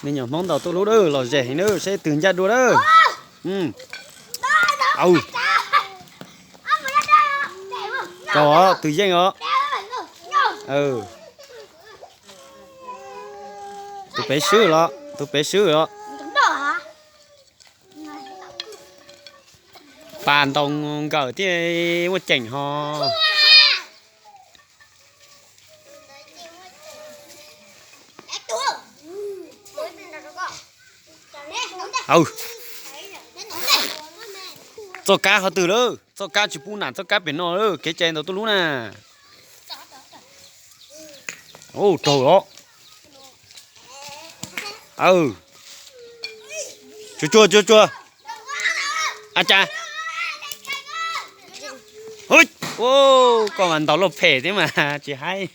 Me nyuam Hmoob ntaus tuj lub dawb los zem heev na, saib twg ncaj dua dawb. Rau os, twg yeej os. Tus pem swb los, tus pem swb los. Pas ntaus nkawm thiaj muaj ceem ho. Txoj kab qhov twg lawm? Txoj kab tsis pub na, txoj kab pem no lawm, kev cai ntaus tuj lub na. Raug los. Tsuag tsuag tsuag tsuag. A cas. Koj mas ntaus loj phem thiab mas tsis haib.